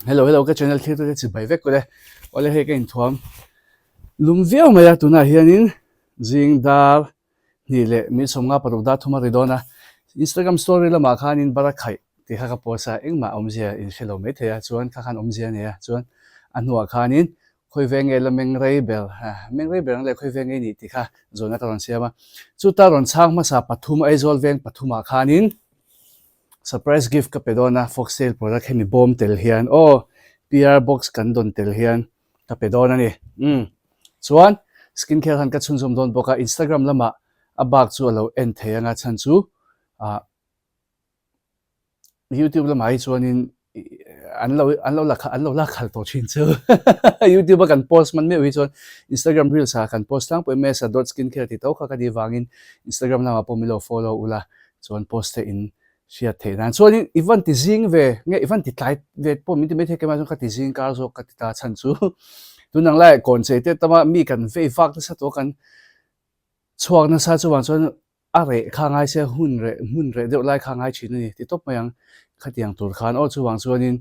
Hello hello ka channel thlir tute chibai vek kawlh e. Awle hei ka inthuam lum viau mai a tunah hianin zing dar hnih leh mi sawmnga paruk dar thum a ri dawn a. Instagram story lamah khanin bara khaih tih kha ka post a, engmah awmzia in hre lo maithei a, chuan kha khan awmzia a nei a, chuan a hnuah khanin khawi veng nge la meng rei ber meng rei ber ang leh khawi veng nge i nih tih kha zawhna ka rawn siam a. Chuta rawn chhang hmasa pathum Aizawl veng pathumah khanin Surprise gift ka pe dawn a, Foxtail product hemi bawm tel hian aw PR box kan dawn tel hian ka pe dawn a ni. Umm chuan skin care khan ka chhunzawm dawn bawk a, Instagram lamah a bak chu a lo en thei anga chhan chu ah YouTube lamah hi chuanin an lo an lo la an lo la khalh tawh thin chu YouTube a kan post hman meuh hi chuan Instagram reels ah kan post tlangpui mai a dot skin care tih tho kha ka tih vangin Instagram lamah pawh min lo follow ula chuan post te in hriat theih nan chuanin i van ti zing ve nge i van ti tlai ve pawh min ti maithei keimah chuan ka ti zing kar zawk ka ti ta chhan chu tunang laiah kawn chei te tama mi kan vei vak nasa tawh kan chhuak nasa chuvang chuan A reh kha ngai se hun reh hmun reh deuh lai kha ngai thin a ni ti tawp mai ang. Khatiang tur khan aw chuvang chuanin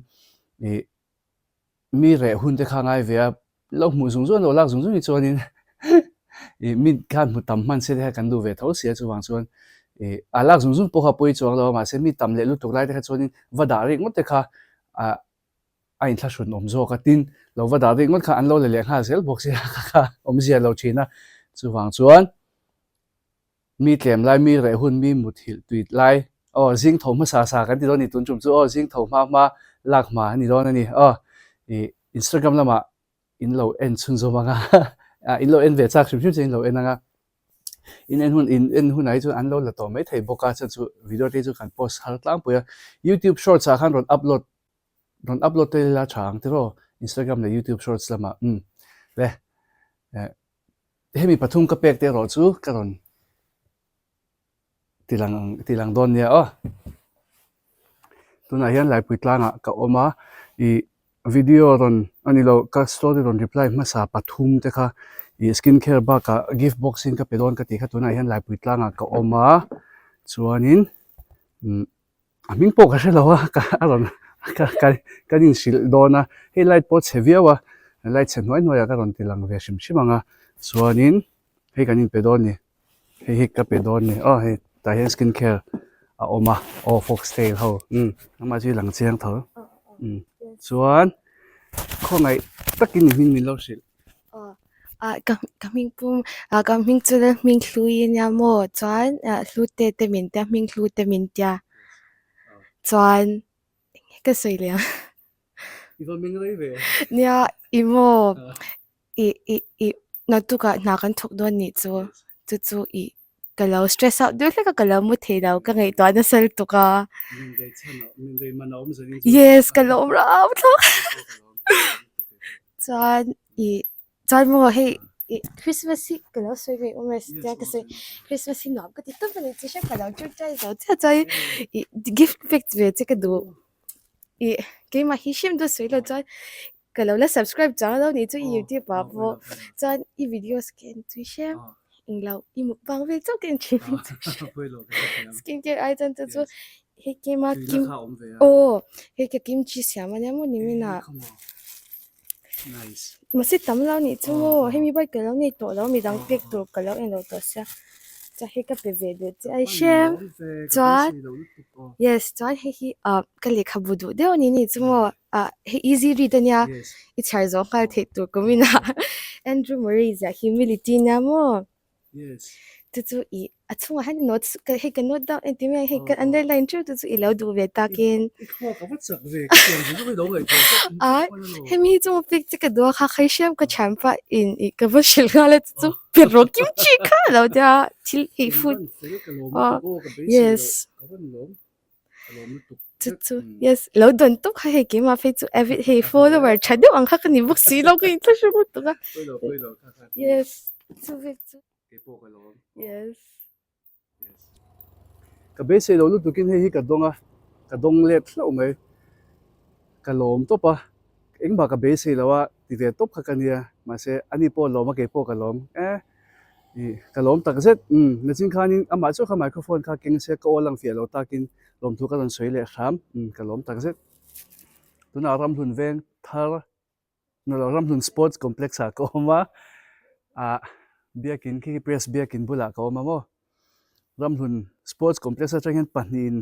ih mi reh hun te kha ngai ve a, lo hmuh zung zung an lo lak zung zung hi chuanin ih mi khan hmu tam hman se te kha kan duh ve tho si a chuvang chuan ih a lak zung zung pawh kha pawi chuang lo a mahse mi tam leh lutuk lai te kha chuanin va dah rih ngawt te kha ah a inthlahrun awm zawk a, tin lo va dah rih ngawt kha an lo la leh nghal zel bawk sia kha kha awmzia lo thin a chuvang chuan Mi tlem lai, mi reh hun, mi muthilh tuit lai, aw zing tho hmasa sa kan ti dawn a ni tun tum chu aw zing tho hma hma lak hma a ni dawn a ni aw ih Instagram lamah in lo en chhunzawm ang a ah in lo en ve chak hrim hrim chu in lo en ang a in en hun in en hunah hi chuan an lo la tawh mai thei bawk a chuan chu video te chu kan post har tlangpui a YouTube shorts ah khan rawn upload rawn upload te ila tha ang tiraw Instagram leh YouTube shorts lamah umm le eh. Hemi pathum ka pek te erawh chu ka rawn ti lang ti lang dawn nia aw. Tunah hian Laipui tlangah ka awm a, ih video rawn a ni lo ka story rawn reply hmasa pathum te kha ih skin care bakah gift box in ka pe dawn ka tih kha tunah hian Laipui tlangah ka awm a, chuanin umm. A hming pawh ka hre lo a ka a rawn ka ka kan inhrilh dawn a hei light pawh a chhe viau a light chhe hnuai hnuaiah ka rawn ti lang ve hrim hrim ang a chuanin hei kan inpe dawn a ni hei hi ka pe dawn a ni aw hei tah hian skin care a awm a aw fox tail ho umm amah chu i lang chiang tho umm chuan khawngaih takin i hming min lo hrilh. Ah ka ka hming pum ah ka hming chu hming hlui a nia maw chuan ah hlu te te min tia hming hlu te min tia chuan enge ka sawi leh ang I va meng rei ve nia i maw ih ih ih naktukah hna kan thawk dawn nih chu chu chu ih ka lo stress out deuh hlek a ka lo mu thei lo ka ngaihtuah nasa lutuk a yes ka lo awm rau thlawk chuan ih chuan maw hei ih christmas hi ka lo sawi ve awm e tia ka sawi christmas hi nuam ka ti tawp a ni chi hrep ka lo ṭawngṭai zo chiah chuan ih gift pek ve che ka duh ih keimah hi hrim chu sawi lo chuan Ka lo la subscribe chang lo nih chu i youtube ah pawh chuan i videos ka en tui hrem englo i mukbang vel chauh ka en thin skin care ai chuan chu chu hei keima kim aw hei ka kimchi siam ania maw nimin ah mahse tam lo nih chu maw hemi bike ka lo nei tawh lo midang pek tur ka lo en lo tawh sia chuan hei ka pe ve duh che a hrem chuan yes chuan hei hi ah ka lehkhabu duh deuh a ni nih chu maw. Ah hei easy read ania i chhiar zawh nghal theih tur kum in a Andrew Murray ziah humility nia maw chu chu ih a chhungah hian notes ka hei ka note down engtin nge hei ka underline teuh chu chu i lo duh ve takin a hemi hi chu maw pek che ka duh a kha khai hriam ka thian pah in ih ka va hrilh nghal a chu chu pe rawh kimchi kha a lo tia thil ei food ah yes. Chu chu yes lo dawn tawp kha hei keimah phei chu avid hei follower tha deuh ang kha ka ni bawk si lo ka inthlahrung lutuk a yes chu vek chu yes. Ka beisei lo lutukin hei hi ka dawng a ka dawng let hlauh mai ka lawm tawp a engmah ka beisei lo a ti ve tawp kha ka nia mahse ani pawh a lawm a keipawh ka lawm e. Ih ka lawm tak zet umm nachin khanin amah chu kha microphone kha keng se ka aw lang fiah lo takin lawmthu ka rawn sawi leh hram umm ka lawm tak zet. Tunah Ramhlun veng thar ni lo Ramhlun Sports Complex ah ka awm a, ah biakin khi khi press biakin bulah ka awm a maw. Ramhlun Sports Complex atang hian pahnihin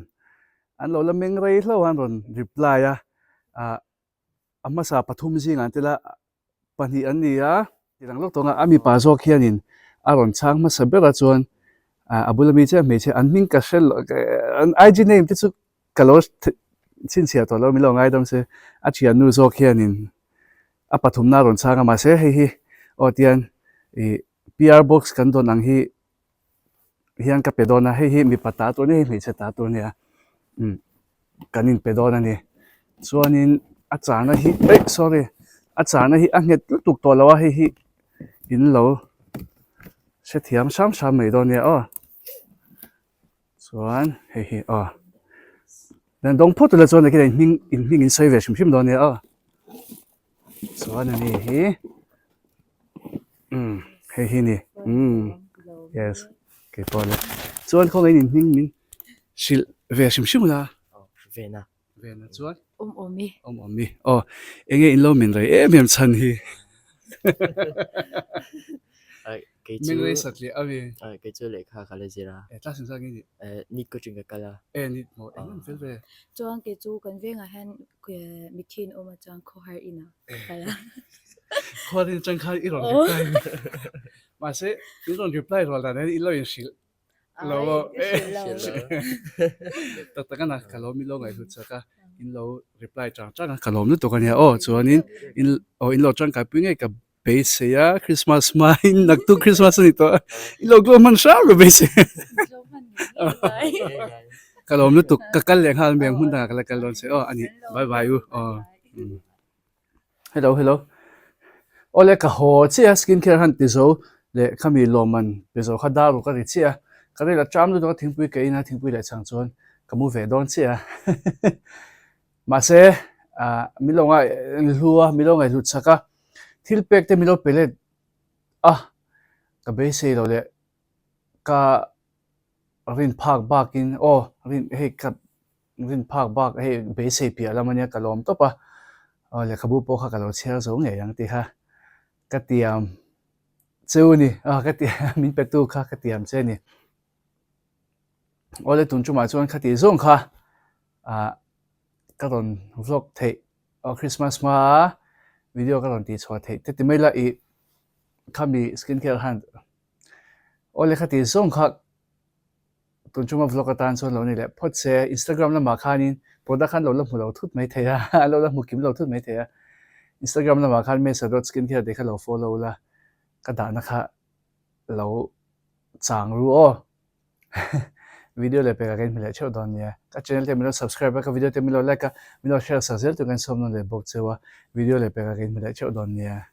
an lo la meng rei hlauh a an rawn reply a, ah a hmasa pathum zingah an tel a, pahnih an ni a. Ti lang lawk tawng a, a mipa zawk hianin a rawn chhang hmasa ber a chuan a bula mi chiah hmeichhia an hming ka hre lo an IG name te chu ka lo chhinchhiah tawh lo min lo ngaidam se a thiannu zawk hianin a pathumna a rawn chhang a mahse hei hi aw tian ih PR box kan dawn ang hi hian ka pe dawn a hei hi mipa ta tur a nia hei hmeichhe ta tur a nia umm kan inpe dawn a ni chuanin a chahna hi eih sorry a chahna hi a nghet lutuk tawh lo a hei hi in lo hrethiam hram hram mai dawn nia aw chuan hei hi aw dan dawng phawt ula chuan in hming in hming in sawi ve hrim hrim dawn nia aw chuan a ni hi umm hei hi ni umm yes keipawh le chuan khawngaih in hming min hrilh ve hrim hrim ula vena vena chuan awm awm i awm awm i aw enge in lo min rei em em chhan hi Kei chu Meng rei satliah a mi. Kei chu lehkha ka la zir a. E class engzat nge ni? E NEET coaching ka kal a. E NEET maw eng em fel ve. Chuan kei chu kan vengah hian mitthi in awm a chuan khawhar inah ka kal a. Khawhar in atang khan i rawn reply mi. Mahse i rawn reply rual dan hian i lo inhrilh lo aw. Tak tak a na ka lo min lo ngaihhlut chak a in lo reply chang chang a ka lawm lutuk a nia aw chuanin in aw in lo tangkaipui ngei ka Beisei a, Christmas hmain naktuk Christmas a ni tawh a, i lo glow hman hram lo beisei. Ka lawm lutuk, ka kal leh nghal mai ang hmun dangah ka la kal dawn che aw a ni, bye bye u aw. Hello hello, awle ka haw chiah a skin care han ti zo leh khami lawmman pe zo kha dar ruk a ri chiah a, ka rel a ṭam lutuk a thingpui ka in a thingpui leh chang chuan ka mu ve dawn chiah a. Mahse, min lo ngaihlu a, min lo ngaihlu chak a, thil pek te min lo pe let a, ka beisei lo leh ka rin phak bakin aw rin hei ka rin phak bak hei beisei piah lam ania ka lawm tawp a, aw lehkhabu pawh kha ka lo chhiar zo ngei ang tih kha ka tiam cheu a ni, aw ka tiam min pe tu kha ka tiam che a ni. Awle tun tumah chuan khati zawng kha ah ka rawn vlog theih aw Christmas hma video ka rawn tih chhuah theih te ti mai la ih khami skin care han awle khati zawng kha tun tuma vlog atan chuan lo ni leh phawt se Instagram lamah khanin product khan lo la hmu lo thut mai thei a an lo la hmu kim lo thut mai thei a Instagram lamah khan Mesa dot skin care tih kha lo follow la ka dahna kha lo chang ru aw. Video leh pekah ka inhmu leh theuh dawn nia. Ka channel te min lo subscribe a, ka video te min lo like a, min lo share sak zel tur ka insawm nawn leh bawk cheu a. Video leh pekah ka inhmu leh theuh dawn nia.